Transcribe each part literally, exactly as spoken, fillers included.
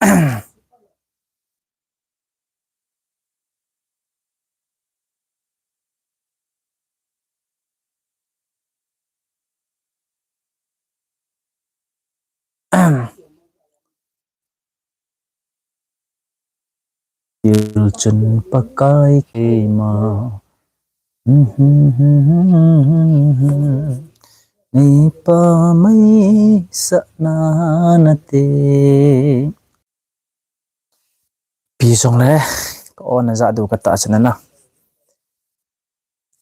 Thil chun Pakai keima nei pamai sahna nate. Pi jong le, ka on a ja du ka ta chana na.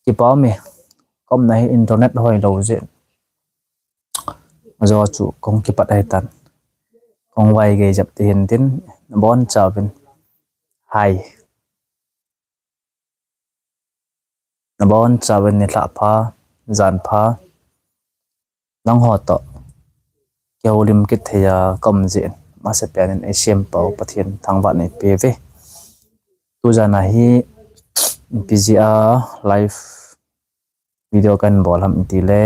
Kipa mi, ka umna hi internet hoi lou jeh. Ajo chu kong kipat ahi tan. Kong vai gei jep ti hin tin, nabon chauvin. Hai. Nabon chauvin nilhah pha, jan pha. Nangho toh kihoulim kit thei a ka um jeh in, masapen in eisem pau Pathen thangvah in eipe uve. Tu jan a hi ipi jeh a live video kahin bol ham itile,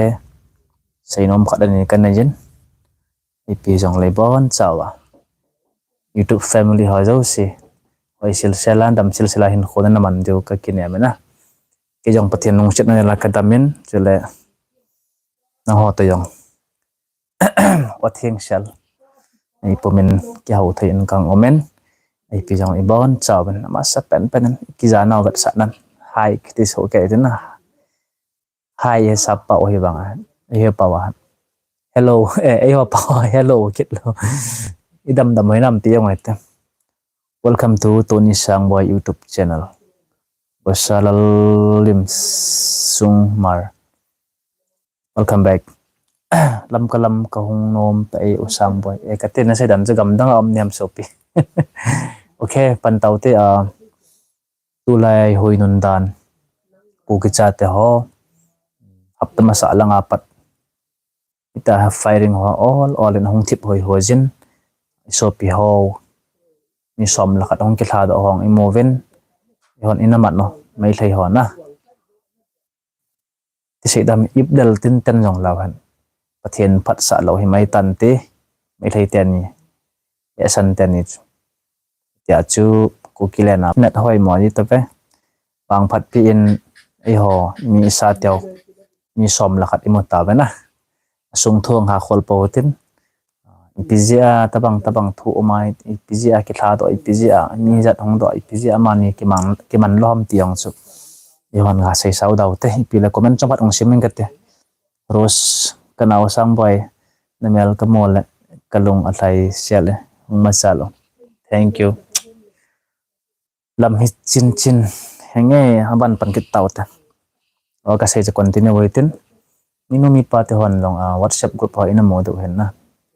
seinom khat ani kanei jin. Ipi jong le bon chauva YouTube family ho jouse, hoi silsel a, dam silsel a hinkho na man diu ka kinem in a. Kei jong Pathen lungsetna jal a ka dam in, chule nangho toh jong Pathen sel, ei pum in kihou thei in kang um in, ipi jong ibon chauvin, amasapen pen in, kija nau vetsahnan, hai kiti soh kei tin a. Hai, e sap pau hi vang a, eiho pau a. Hello, eh, eiho pau a, hello kit lou. Idam dam hoi nam ti jong ahi te. Welcome to Tony Sangboi YouTube channel. Bosa Lallimsungmar. Welcome back. Lamka lam ka hung nom ta e u Sangboi. E kati na seidan chu gamdang a um niam sopi. Okay, pan tau te a. Tulai hoi nun dan. Kuki chate ho. Hapta masa lang a pat. Ita firing ho ol ol in hung thip hoi hoi jin. Sopi ho. Mi som le khat hung kilha doh hong imu uvin. Ihon ina mat no. Meitei ho na. Ti sei dam ip del tin ten jong lou hen. Pathen phatsah lou hi mai tan ti. Meitei teni. Esan teni chu. Tia chu Kuki le na. Net hoi mo ji to pe. Bang phat pi in eiho mi sa teo. Mi som le khat imu ta ve na. Sung thong ha khol po tin. Ipi jeh a tabang tabang thu um a, ipi jeh a kilha doh, ipi jeh a mi jat hung doh, ipi jeh a mani kiman, kiman lou ham ti jong chu. Ihon ga sei sau dau te, ipi le comment chom khat hung sim in kate. Rose, ka nao Sangboi, na mel ka mu le, ka lung a lhai sia le, hung masa lou. Thank you. Lam hi chin chin, henge, aban pan kit tau te. O ka sei chu continue uvin tin. Minu mipa te hon jong a WhatsApp group ho ina mu diu hen na.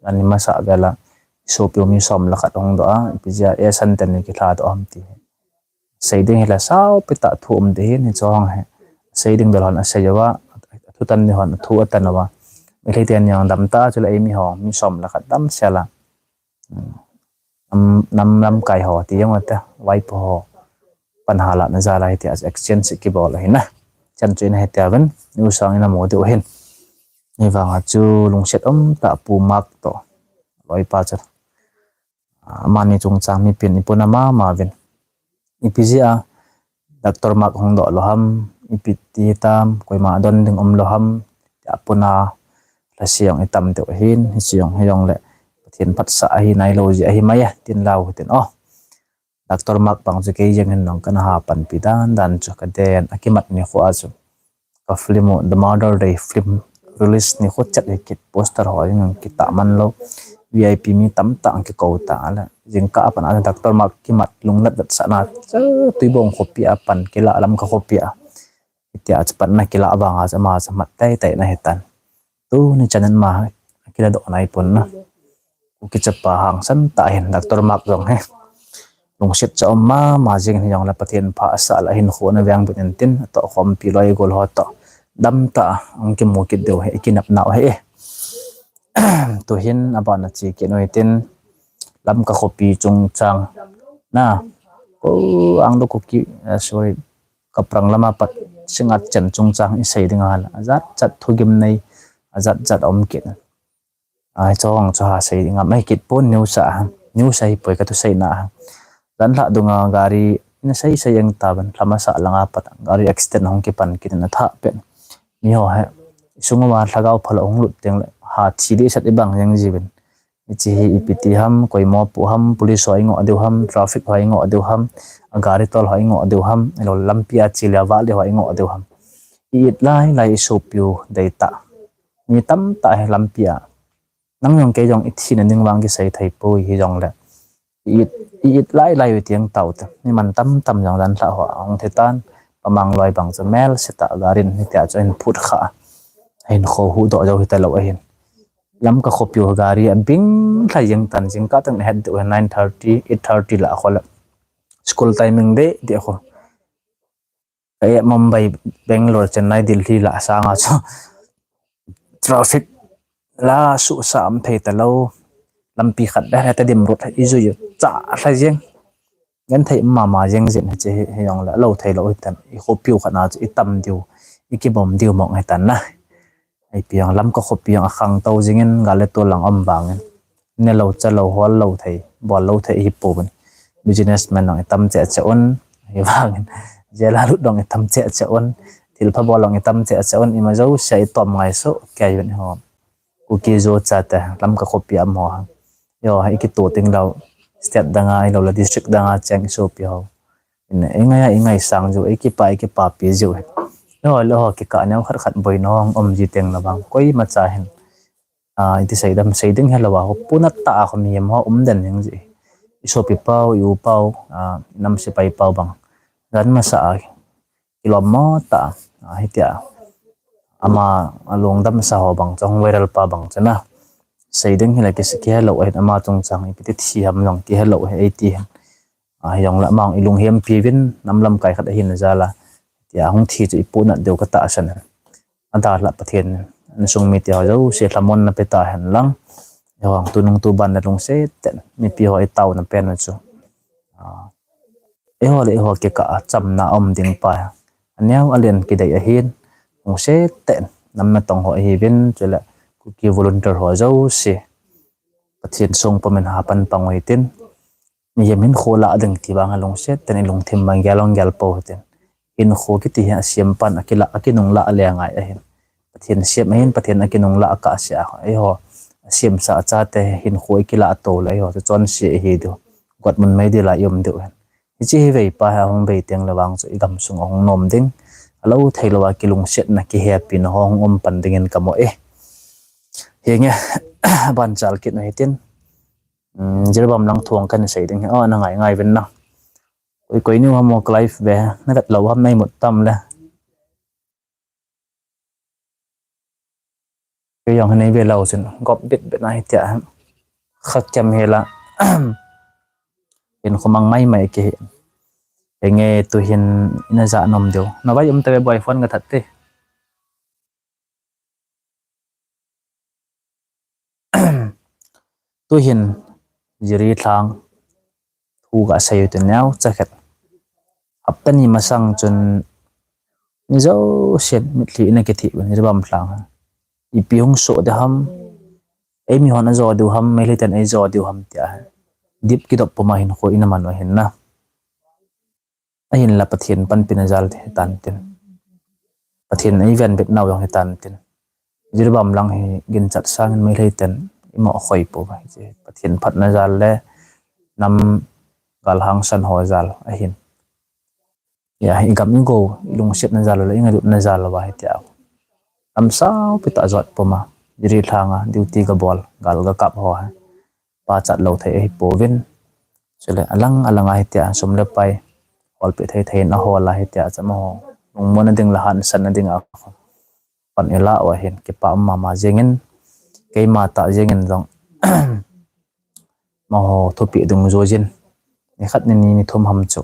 Ani masa vel a sopi u mi som le khat hung doh a, ipi jeh a esan teni kilha doh ham ti. Sei ding hi la sao pi ta thu um ding hin hi chu hong he. Sei ding bel hon asei uva, thu tan ni hon thu atan uva. Meitei teni jong dam ta chu le eimi ho mi som le khat dam sel a. Nam, nam lamkai ho ti jong ate, vaipo ho. Pan hala na jal a hiti a exchange kibol ahi na. Chan chu ina hiti a ven, ni u sang ina mu diu hin. Ni vang a chu lungset um ta Pu Mark toh. Loipa chu. Amani chungchang mi pin ipuna mama uvin. Ipi jeh a Doctor Mark hung doh lou ham, ipi ti tam, koima don ding um lou ham, tia puna lhase jong itam teu ahin, hiche jong, hijongle Pathen phatsah ahi nailou jeh ahi mai a, tin lau tin o. Doctor Mark bang chu kei jeng hin nong kana ha panpi dan dan chu ka den, akimat nikho a chu. Ka film u, The Mother Day film release nikho chet hi kit poster ho jong kitah man lou. V I P mi tamtah ang kikou ta le. Jingkah a pat a Doctor Mark kimat lungnat vetsahna chu Tuibong khopi a pan kila Lamka khopi a. Hitia chu pan na kila vang a chu ama chu mat teitei na hitan. Tuni chan in ama kila doh nai pon na. Kuki chapa hangsan tah hin Doctor Mark jong hi. Lungset cha um mama jing hijongle Pathen phatsah le hinkho na veng bit in tin, atoh khompi loi gol ho toh. Dam tah a, ang kimu kit diu hi, kinepna u hi. Tuhin aban a che kit u hitin, Lamka khopi chungchang. Na, ko ang do Kuki, eh, sorry, Kaprang lama pat Singngat chan chungchang isei ding a hal. Ajat jat thugim nei, ajat jat um kit. Ai, chong chu ha sei ngam ei kit pon news a. News ahipoi kati seina. Janlhah dunga gari ina sei sei jeng tauvin, lha masa langa pat gari accident hung kipan kit in athah pet. Miho hi sunga lhagao phalou hung lut teng le ha thi dehset ibang jeng jiuvin. Hiche hi ipi ti ham, koi mopo ham, police ho ingoh diu ham, traffic ho ingoh diu ham, a gari tol ho ingoh diu ham, ahilou lampi a chele vale ho ingoh diu ham. I-it lai lai isopiu deitah. Mi tamtah hi lampi a. Nang jong kei jong ithina ding vang kisei thei poi hijongle. I-it, i-it lai lai u tieng taute. Mi man tamtam jong janlhah ho ahung thi tan, pamang loi bang chu melse tah gari in hitia chu ahin phut kha. Ahin khohuhdoh jou hitalou ahin. Lamka khopiu gari abing lhai jeng tan, jingkah teng ahet diu hi nine thirty, eight thirty lah a kho le. School timing deh deh a kho. Ka-e Mumbai, Bangalore, Chennai, Delhi lah sanga chu traffic la suhsah um thei talou. Lampi khat beh heta dimrut ijui u chah lhai jeng. Genthei mama jeng jeng hiche hi, hijongle lou theilou hitan. Ikhopiu khat na chu itam diu, ikibom diu mong hitan na. Ipi jong Lamka khopi jong akhangtou jingin, gal le tol lang um vangin, nelou chalou, hollou thei, bollou thei ihipouvin. Businessman jong itam cheh cheh un, hivangin, jail a lut jong itam cheh cheh un, thilpha bol jong itam cheh cheh un, ima jouse itom ngai soh kei uvin ho. Kuki-Zo chate, Lamka khopi a um ho. Eiho, ikitoh tenglou, state danga, ahiloule district danga cheng isopi ho. Ingai a, ingaisang jiu, ikipa, ikipapi jiu. Eiho le eiho kikah neo khat khat boina hung um ji teng le vang, koimacha hin, iti seidam, sei ding helouva, ho punat tah a kho mihem ho um den jeng ji. Isopi pau, i-u pau, inam sepai pau bang, jan masa a kilom mo tah a, hitia, ama alungdamsa ho bang chu, hung viral pa bang chu na, sei ding hile kise kihelou ahin, ama chungchang ipi ti thi ham jong kihelou ahi, eiti hin. Hijongle ama jong ilunghempi uvin, nam lamkai khat ahina jal a, tia hung thi chu ipunat diu katahsan. Adalhah Pathen, insung mite ho jouse lhamonna pe tahen lang. Eiho tunung tuban le lungset tah in mipi ho itaona pen u chu, eiho le eiho kikah a chamna aum ding pa, aneo alen kidei ahin, lungset tah in nam natong ho ihiuvin, chule Kuki volunteer ho jouse Pathen songpum in hapan pang u hitin. Mihem hinkho lah ding ti vang a lungset tah in ilungthim a gel jong gel pou hitin. Hinkho kiti hi asempan akilah, akinunglah le ngai ahin. Pathen sem ahin, Pathen akinunglah akahsea, eiho asemsa achate hinkho ikilah tou le eiho chu chonse ihi diu, gotmun meidil a ium diu ahin. Hiche hi veipa hi ahung vei teng le vang chu igamsung ahung nom ding, alou theilouva kilungsetna, kihepina ho hung um pan dingin kamu e. Hinge, abanchal kit u hitin. Jiribam lang thu kahin sei ding hi, ana ngai ngai uvin na. Koi koi neiu ham o, ka live ve, navet lou ham, neimut tam le. Kei jong hi neive lou chun gop bit bit na hitia, khakem hila, hinkho mang mai mai kihi. Hinge, tuhin ina ja nom diu, navai um tave boi, phone kathat te. Tuhin Jiribam lhang thu kasei u tin neocha khat, hapta ni masang chun mi jousen mitlhi ina kithi uvin, Jiribam lhang ipi hung soh ding ham, eimi hon ajo diu ham, Meiteiten eijo diu ham tia, dip kidop puma hinkho ina man u ahin na. Ahinla Pathen panpina jal hitan tin, Pathen eivenbit nau jong hitan tin, Jiribam lang hi ginchat sangin Meiteiten imo khoi pouve. Pathen phatna jal le nam galhangsan ho jal ahin. Igam igou, ilungsetna jal le ingailutna jal uva hitia, lamsaupi tah jot puma, Jiribam lhanga duty gabol, gal gakap ho hi pachat lou thei ahipouvin. Chule alang alanga hitia sum le pai holpeh thei thei in ahol a hitia chu amaho lungmonna ding le hahsatna dinga pan ilah u ahin, kipa um mama jengin, keima tah jengin jong amaho thupeh dungjuiyin, nikhat nini nithum ham chu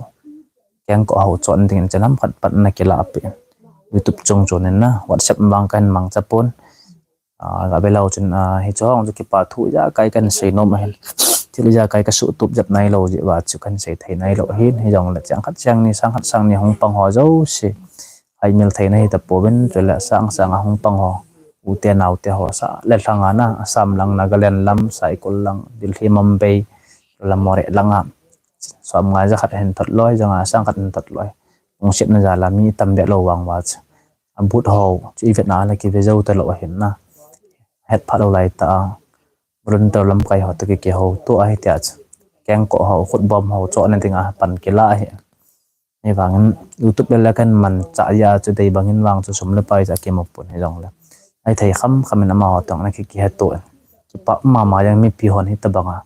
kengkoh hou chon dingin chu lamkhat pat ana kilahpeh in, YouTube chung chun in na, WhatsApp vang kahin mangcha pon. Gave lou chun hiche hung chu kipa thu ijakai kahin sei nom ahin, thil ijakai kasuhtup jep nailou jeh uva chu kahin sei thei nailou ahin. Hijongle chang khat chang ni, sang khat sang ni hung pang ho jouse, haimil theina hitapouvin, chule sang sanga hung pang ho, ute naote ho, sah le lhanga na, Assam lang, Nagaland lam, Saikul lang, Delhi, Mumbai, Lamore langa som nga ja khat hin thot loi, ja nga sang khat hin thot loi. Lungsetna jal a mi tam be lou vang uva chu, abut ho chu ivet na la kive jou talou ahin na. Het phat lou lai tah a volunteer lamkai ho toh kihou to ahi tia chu, kengkoh ho, khutbom ho chohna dinga pan kila ahi. Hivangin YouTube le la kahin manchah jeh a chu dei bangin vang chu sum le pai chu akimu pon hijongle, ahithei kham kham in amaho toh ana ki, kiheto in, kipah mama jeng mipi hon hitobanga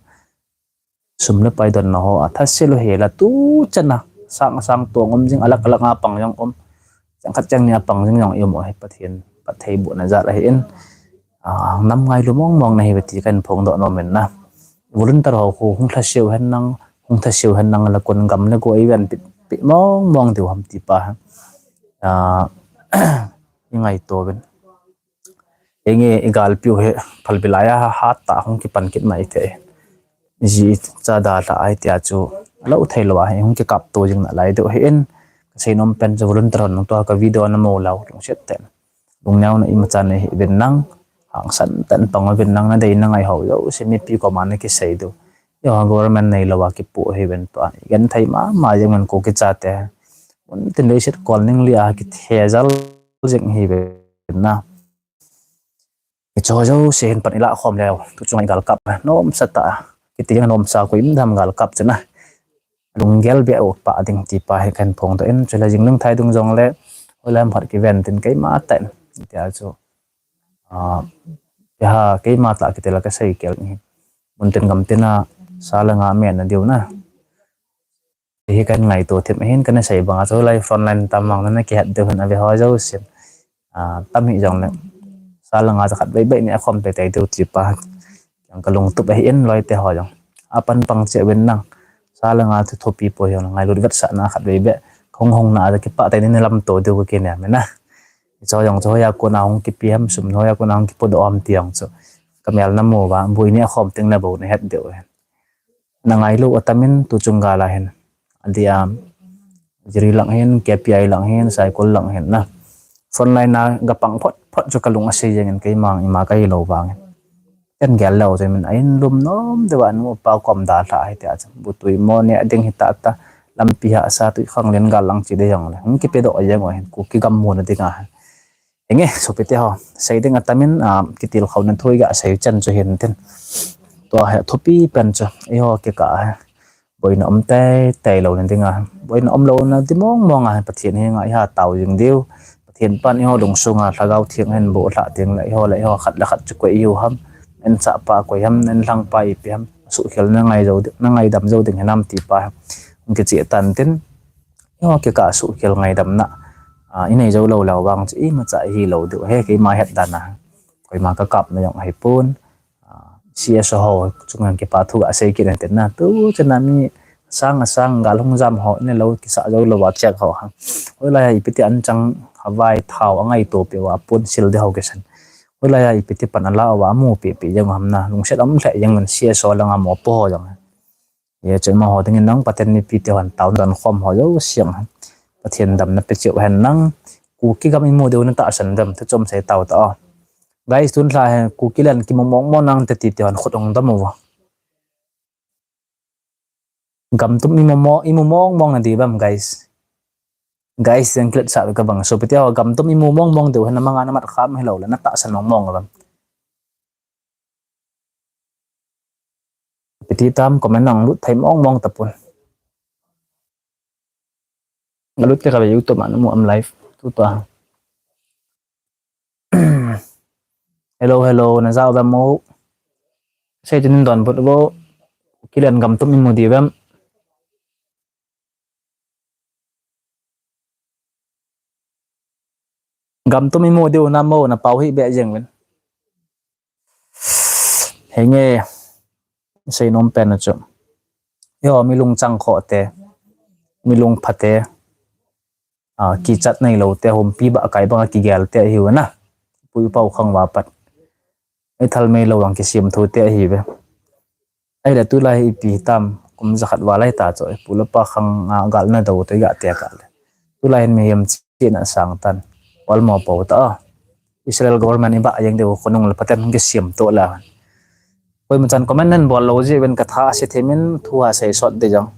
sum le pai donna ho a thase lou hel a, tuchan a sang sang tong um jing, alak alak a pang jong um, chang khat chang ni a pang jing jong i um u hi Pathen phattheibohna jal ahin, nam ngailu mong mong nahiuve ti kahin phongdoh nom in na. Volunteer ho khu hung lhaseu hen lang, hung thaseu hen lang, la kon gam le go i venpi mong mong diu ham ti pa hi i ngaito uvin. Enge i galpiu hi phalbi lai a hatah hung kipan kit mai thei, ji cha dalha ahi tia chu, lou theilou a hi hung kikapto jing nalai diu ahin. Kasei nom pen chu volunteer hon nangto ka video namu lou lungset tah in, lungneona imacha nei hih uvin lang, hangsan tah in pang uvin lang, nadei nangai ho jouse mipi koma nakisei diu. Eiho government neilou a kipoh ahiuvin tua, igenthei mama jeng uvin Kuki chate. Muntin leiset kol ning li a kithejal jing ahiuvin na. Hicheho jouse hin pan ilah khom leu, tuchunga i galkap nomsa tah a, kiti jeng nomsa koi um dem galkap chu na, lunggel beh u pah ding ti pa hi kahin phongdoh in, chule jing lunghei dung jongle hoilai ham khat kiven tin keima tah in, tia chu, ah, keima tah kiti la kasei kel hi, muntin gamtin a sa le nga menna diu na hi kahin ngaito thim ahin, kana sei banga chu hoilai frontline tam vang nana kihet diu hin, ave ho jousen, ah, tam hijongle sa le nga chu khatvei vei ni akhom teitei diu ti pa jong kalungtup ahin, loite ho jong apan pang cheh uvin lang, sa le nga chu thupi poi hijongle ngailut vetsahna khatvei beh, kahung hung na a kipah tah in nalamto diu kakinem in na. Hicheho jong chu hoiya kona hung kipe ham, sum hoiya kona hung kipodoh ham ti jong chu kamel namu uva, boi ni akhom teng le bou nahet diu ahin. Nangailu atamin tuchung gal a hin, adia, Jiri lang hin, K P I lang hin, Saikul lang hin na, frontline a gapang phot phot chu kalung asei jengin, keima ima kahilou vangin. Ken gel leu chu min a inlum nom deuva nu pa kom dalha ahi tia chu, bu tui mo neh ding hita ta, lampi hahsa tui khanglen gal lang chi dei jongle hung kipedoh jeng u ahin, Kuki gam muna dinga. Henge, sopite ho, sei ding atamin, ah, kitilkhouna thu iga sei chan chu hintin, tua hi thupi pen chu eiho kikah hi boina um teitei louna dinga, boina umlouna di mong mong a Pathen henga iha tao jing diu. Pathen pan eiho lungsunga Lhagao Theng ahin bohlhah tengle eiho le eiho khat le khat chu koi ihiu ham, na insahpa koi ham, na inlhangpa ipi ham, suhkhel nangai jou, nangaidam jou ding hinam ti pa hung kicheh tan tin, eiho kikah suhkhel ngaidamna, ah, inei jou lou leu vang chu imacha ihilou diu ahi, keima het dan a. Koima kakapna jong ahipon, ah, C S O ho chunga kipa thu gasei kit in tin na, tuchan a mi sang asang gal hung jam ho, ina lou kisah jou lou a check ho ha, hoilai a ipiti anchang, havai, thao angaito peh uva, ponsil di ho kisan, hoilai a ipiti pan ala uva amu peh peh jeng u ham na, lungset um lheh jeng un C S O langa mopo ho jong. Hiche amaho dingin nang Pathen mipite hon taona donkhom ho jouse jong Pathen damna pe cheh u hen lang, Kuki gam imu diu natahsan dem, thu chom sei tao tao. Guys, tun lha hi Kukiland kimu mong mong nante tite hon khut hung dam uvo. Gam tum imu mo, imu mong mong nadiu vem, guys? Guys, jeng klet sa kabang, sopite ho, gam tum imu mong mong diu hen, namanga namat kham hilou le natahsan mong mong vem? Ipi ti tam, comment nang lut thei mong mong tapon. Ngalut te kave YouTube a namu am live tutua. Hello, hello, najao vem mo? Sei tin donbut vo. Kukiland gam tum imu diu vem? Gam tum imu diu nam mo, napao hih beh jeng uvin. Henge, sei nom pen a chu, eiho mi lungchang khoh te, mi lungpha te, ah, kichat neilou te, humpi bah kai banga kigel te ahiu na. Pui pau khang uva pat, meithal meilou vang kisiamthu te ahiuve. Ahile tulai hi ipi hitam, kum jakhat val ahita chu, ipu le ipa khang a gal nadou toh iga tekah le, tulai hin mihem chihna asang tan, olmo pou ta a. Israel government ibah jeng diu khonung le Pathen hung kisiamto le, Koima chan comment nan bol lou jeh uvin katha ase themin thu asei sot ding jong.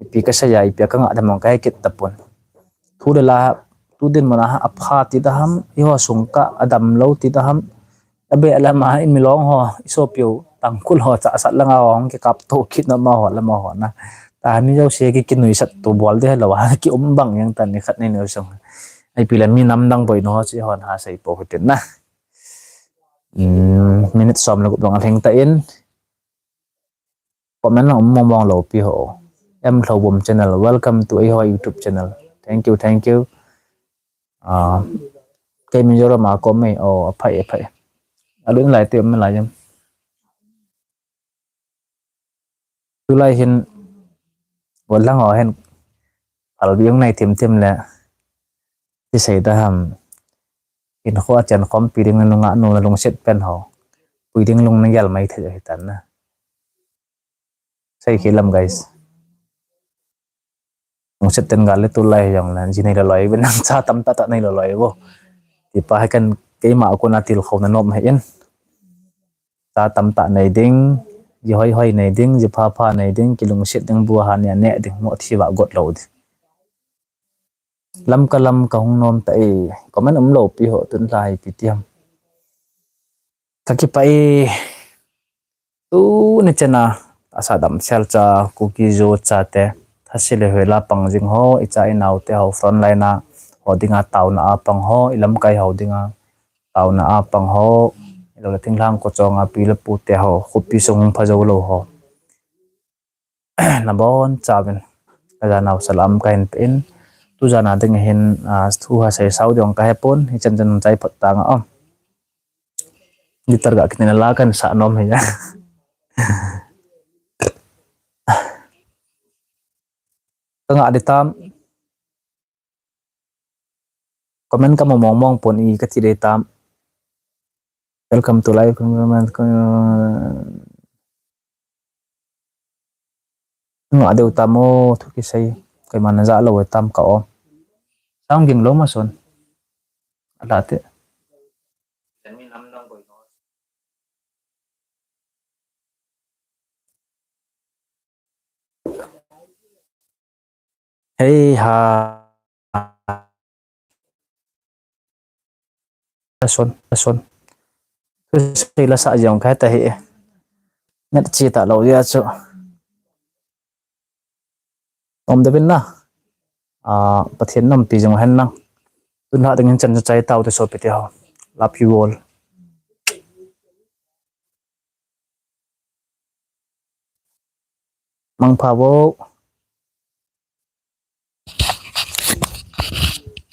Ipi kasei a, ipi kangah dem jong kahe kit tapon. Thu le la, tu dinmun a apha ti da ham, eiho sung kah a damlou ti da ham. Abeh lam a i Milong ho, i sopi u Tangkhul ho, chahsat langa ho, hung kikap to kit na amaho, lama ho na. Tah mi jouse ki, kinuisat to bol ding hilou a, ki um bang jeng tan ni khat ni neo sung. Ipi le mi namdang boi no ho, chi hon ha sei po hitin na. Hmm, minute som le gup dong alhing tan. Comment lang um mong mong lou pi ho. M Lhouvum channel. Welcome to eiho YouTube channel. Thank you, thank you. Ah, kei Mizoram a kom e. Oh, aphai, aphai. Alun lai te um lai jam. Tulai hin, walang ho hin, phalbi jong nei thim thim le, ti sei ta ham, hinkho a chen khompi ding na nungah nu na lungset pen ho, pui ding lung na gel mai thei ahi tan na. Sei khi lam, guys. Lungset ten gal le tulai jong le, ji nei loi loi, ben nang cha tamtah tah nei loi loi vo. Ti pa hai kan keima a kona til khou na nom hai in. Cha tamtah nei ding, ji hoi hoi nei ding, ji pha pha nei ding, kilungset ding, bu ahan nia neh ding, moh thi va got lou ding. Lamka lam kahung nom ta e, comment um lou pi ho tun lai pi ti ham. Kakipah e, tuni chan a, asa damsel cha, Kuki Zo chate, thase le hoila pang jing ho, icha inau te ho, frontline a, ho dinga taona a pang ho, ilamkai ho dinga, taona a pang ho, ilou le thinglhang kochong a pi le pu te ho, khopi sung hung pha jou lou ho. Nabon chauvin, kajanau salam kahin pe in, tujan a ding hin, ah, thu hasei sao ding kahepon, hichan chan chai phot tang a, um. Guitar ga kine la kan sa nom hi ja. Kanga di tam. Comment kamu mong mong pon i kati di tam. Welcome to live. Nga deu tamo thu kisei. Kei mana ja lo tam ka o. Sound ging lo ma son. Ala te. Hei ha. Son, son. Sei la sa jong kai ta hi. Ngat chi ta lo ya chu. Om da bin na. A, Pathen nampi jong hen nang. Tun ha ding hin chan chai tau te sopi te ho. Love you all. Mangpha vo.